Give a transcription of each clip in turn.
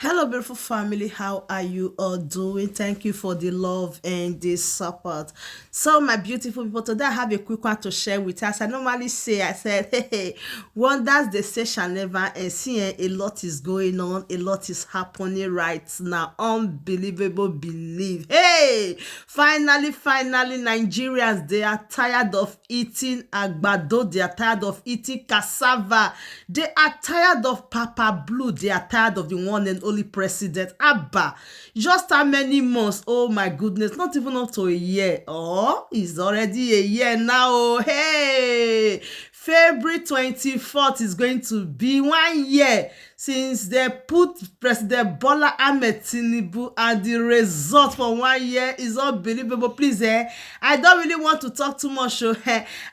Hello, beautiful family. How are you all doing? Thank you for the love and the support. So, my beautiful people, today I have a quick one to share with us. I normally say, I said, hey, wonders they say shall never end. See, a lot is going on, a lot is happening right now. Unbelievable belief. Hey, finally, Nigerians, they are tired of eating agbado, they are tired of eating cassava, they are tired of Papa Blue, they are tired of the one and only president Abba. Just how many months? Oh my goodness, not even up to a year. Oh, it's already a year now. Oh, hey, February 24th is going to be 1 year since they put President Bola Ahmed Tinubu, and the result for 1 year is unbelievable. Please, I don't really want to talk too much. So,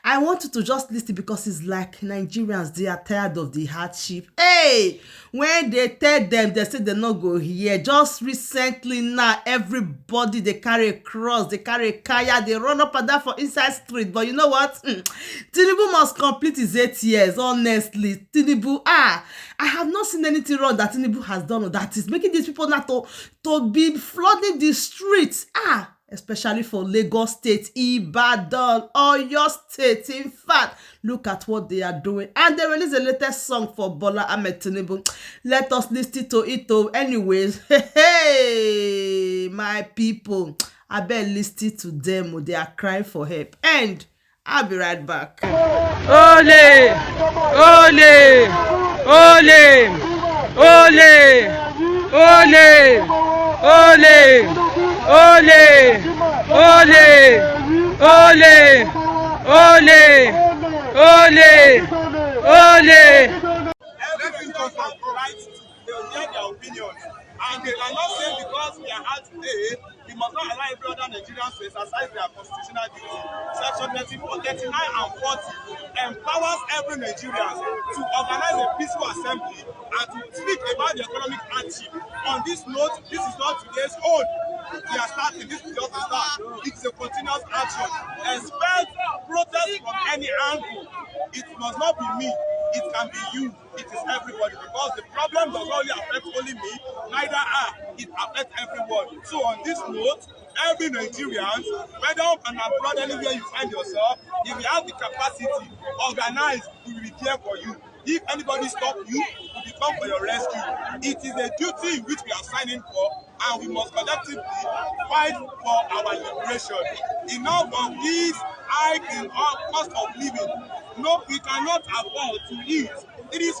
I want you to just listen, because it's like Nigerians, they are tired of the hardship. Hey, when they tell them, they say they not go here. Just recently now, everybody, they carry a cross, they carry a kaya, they run up and down for inside street. But you know what? Tinubu must complete his 8 years, honestly. Tinubu, I have not seen anything wrong that Tinubu has done that is making these people not to be flooding the streets. Especially for Lagos State, Ibadan, Oyo State. In fact, look at what they are doing. And they released the latest song for Bola Ahmed Tinubu. Let us listen to it. Oh, anyways, hey, my people, I better listen to them. They are crying for help. And I'll be right back. Ole! Ole! Ole! Ole! Ole! Ole! Ole! Ole! Ole! Ole! Ole! Ole! Everything does have the right to hear their opinions, and they cannot say because we are out today, we must not allow every other Nigerians to exercise their constitutional duty. Section 34, 39 and 40 empowers every Nigerian to organize a peaceful assembly and to speak about the economic hardship. On this note, this is not today's own. We are starting, this is just the start. It's a continuous action. Expect protest from any angle. It must not be me. It can be you. It is everybody, because the problem does not only affect only me, neither I. It affects everyone. So on this note, every Nigerian, whether up and abroad, anywhere you find yourself, if you have the capacity, organize, we will be there for you. If anybody stop you, we will come for your rescue. It is a duty which we are signing for, and we must collectively fight for our liberation. Enough of this hike in cost of living. No, we cannot afford to eat. It is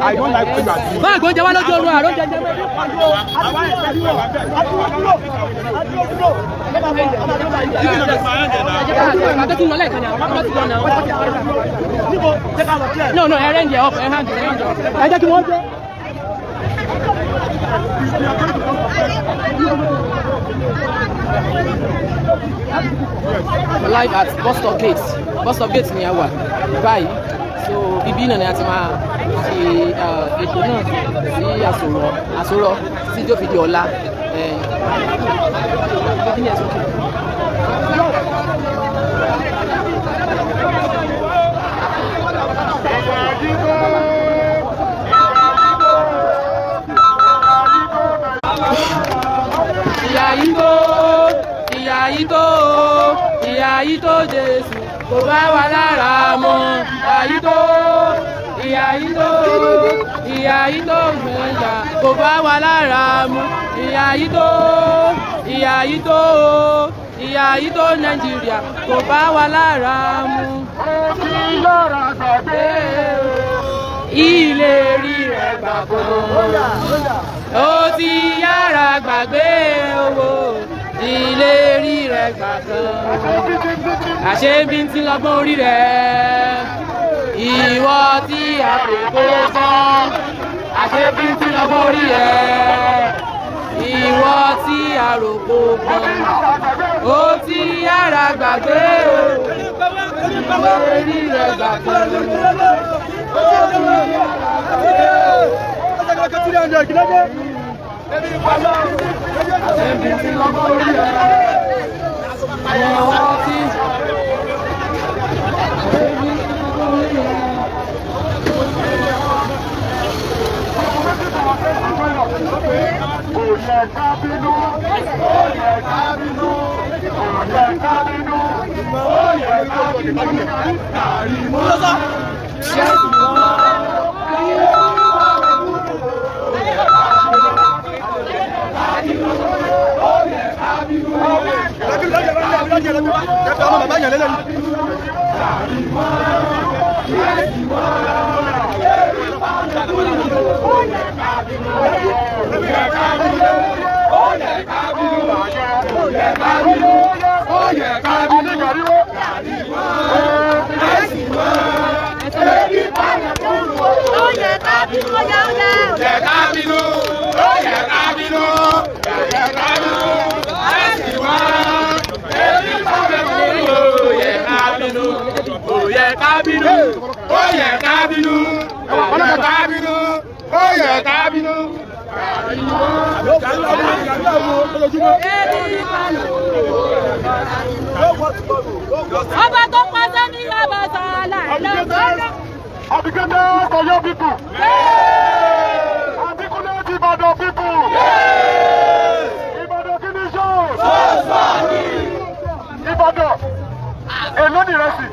I don't like what you are doing. Máa gbóúnjẹ wá lójú oorun àrùn jẹjẹrẹ. Àgbẹ̀ tí ń lọ lẹ́ẹ̀kan ni àwọn ọmọ ti lọ náà. No, no, ẹ rẹ́ǹdì ẹ̀ ọ̀pọ̀ ẹ̀ hàn ẹ̀ hàn. Ẹ jẹ́ kí wọ́n dé. Live at bus stop gate. Bus stop gate ni a wà báyìí. So ibi náà ni a ti máa ṣe ètò náà sí àsòrọ̀ àsòrọ̀ títí tó fi di ọ̀la. Kí ni ẹ̀ sókè? Ìyà yìí tó, ìyà yìí tó, ìyà yìí tó, Jésù kò bá wa lára mu. Ìyà yìí tó, ìyà yìí tó, ìyà yìí tó, gbẹ̀yà kò bá wa lára mu. Ìyà yìí tó, ìyà yìí tó, ìyà yìí tó, Nàìjíríà kò bá wa lára mu. Ìlérí rẹ̀ gbà kó ó ti yára gbàgbé owó ìlérí rẹ̀ gbà kan. Àṣé bí ń ti lọ́gbọ́n orí rẹ̀, ìwọ tí a pè kó tán. Àṣé bí ń ti lọ́gbọ́n orí rẹ̀, ìwọ tí a rò kó pọ́n. Ó ti yára gbàgbé owó ìlérí rẹ̀ gbà kan. Ó ti yára gbàgbé owó. Àṣé bí ń ti lọ́gbọ́n orí rẹ̀, ìwọ tí. Kò yẹ ká bínú, ó yẹ ká bínú, kò yẹ ká bínú, ó yẹ ká bínú. Ó yẹ ká bínú, ó yẹ, ó yẹ. Yẹ ká bínú, ó yẹ ká bínú, yẹ ká bínú, ẹ sì wá. Ebi pàmò kúrò, ó yẹ ká bínú, ó yẹ ká bínú, ó yẹ ká bínú, ó yẹ ká bínú, ó yẹ ká bínú. Ọba tó pa sẹ́ni Abasa láìlọ́gbọ́dọ̀. Abikete Oyo people. Abikunle Ibadan people. Ibadan kini show. Ibadan. Èló ni ìrẹsì?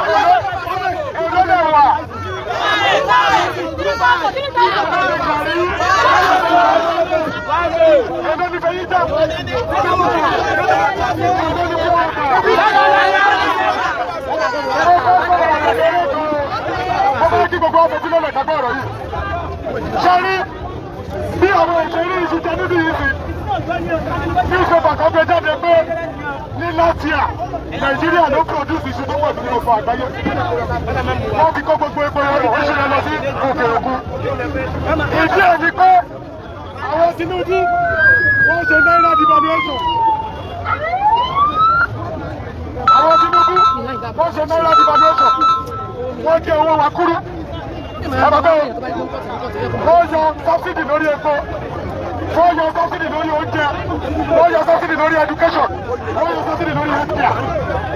Èló lè wà? Èló ni fẹ̀yìn jà? Èló ni fún ọkà? Mo fẹ́ kí gbogbo ọmọ tí lọ́lẹ̀ kágbọ́ ọ̀rọ̀ yìí. Ṣé rí bí àwọn ìṣeré iṣu jẹ níbí yìí sí? Newspaper kan gbé jáde pé ní last year, Nàìjíríà ló produce iṣu tó pọ̀ jù ní gbogbo àgbáyé. Wọ́n ti kó gbogbo epo rẹ̀ wọ́n ṣe lọ sí òkè òkun. Ìdí ẹ̀ ni pé àwọn Tinubu wọ́n ṣe náírà devaluation. Àwọn Tinubu wọ́n ṣe náírà devaluation. Wọ́n jẹ́ owó wa kúrú. Ẹ bàbá o, wọ́n yọ subsidy lórí epo, wọ́n yọ subsidy lórí oúnjẹ, wọ́n yọ subsidy lórí education, wọ́n yọ subsidy lórí healthcare.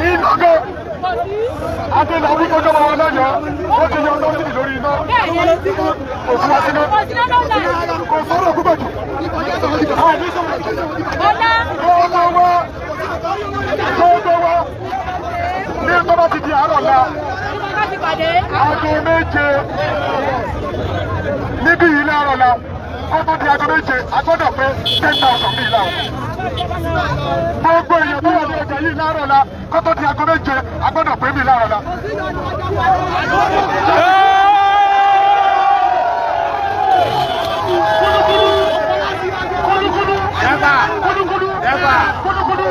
Iná gan, Adélábù tó jọba wọn lọ́yọ̀ọ́, ó ti yọ subsidy lórí iná. Kò fún wa síná. Kò sọ̀rọ̀ púpọ̀ jù. Àní sọ̀rọ̀. Gbogbo wa, gbogbo wa, ní tó bá ti di àárọ̀ la, aago 7 níbí yìí láàárọ̀ la, kó tó di aago 7, a gbọ́dọ̀ pé 10,000 bíi láwọn. Gbogbo èèyàn tó wà ní ọjà yìí láàárọ̀ la kó tó di aago 7, a gbọ́dọ̀ pé mi láàárọ̀ la. Kúlúkúlú kúlúkúlú kúlúkúlú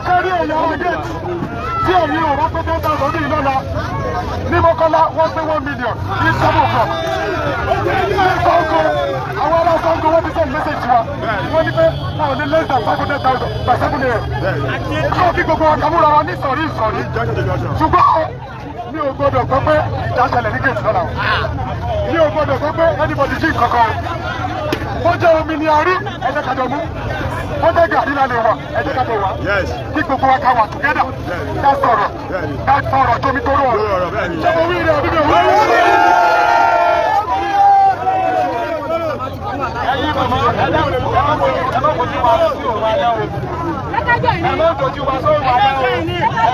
sẹ́rí ẹ̀yà ọmọ gate tí ẹ̀yin ò bá pé 10,000 ní ìlọ́la ní Mọ́kọ́lá, wọ́n pé 1 million ní 7 o'clock. Ní Sango, àwọn ará Sango, wọ́n ti send message wa, wọ́n ní pé wọn ò ní less than 500,000 by 7 a.m. Kí o kí gbogbo wa kàmúra wa ní sọ̀rí ìsọ̀rí, ṣùgbọ́n mi ò gbọdọ̀ gbọ́ pé ìjà ṣẹlẹ̀ ní gate lọ́la o. Mi ò gbọdọ̀ gbọ́ pé anybody jí nǹkan kan o. Bó jẹ́ omi ni a rí, ẹ jẹ́ ká jọ mú. Bó jẹ́ gàrí la lè wà, ẹ jẹ́ ká jọ wà. Kí gbogbo wa ká wà together, ká sọ̀rọ̀, ká sọ̀rọ̀ tómi tó rọ̀. Ṣé mo wí rẹ̀ àbí mi ò wí rẹ̀? Ẹ̀yin màmá, ẹ má fojú wa sí òun alẹ́ o. Ẹ má fojú wa sóòrùn alẹ́ o.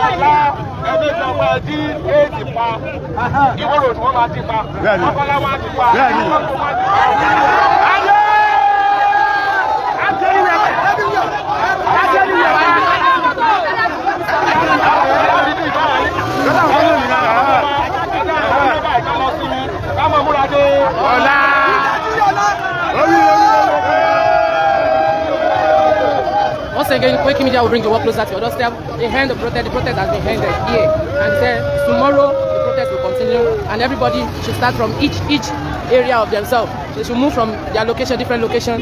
Ọ̀la ẹbí kan máa dí éèdì pa. Ìwó Road, wọ́n máa ti pa. Mọ́kọ́lá wọn á ti pa. Mọ́kọ́lá wọn á ti pa. Ká máa múra dé. Ọ̀la. Once again, Koiki Media will bring the work closer to your doorstep. The end of protest, the protest has been ended here. And said tomorrow the protest will continue and everybody should start from each area of themselves. They should move from their location, different location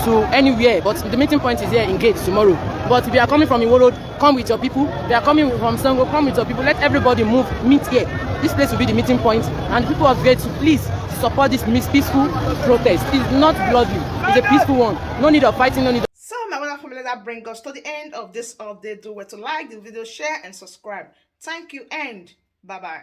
to anywhere. But the meeting point is here in Gate tomorrow. But if you are coming from Iwo Road, come with your people. If you are coming from Sango, come with your people. Let everybody move, meet here. This place will be the meeting point. And the people of Gate to please support this peaceful protest. It's not bloody. It's a peaceful one. No need of fighting, no need. So, my wonderful family, that brings us to the end of this update. Do well to like the video, share, and subscribe. Thank you, and bye bye.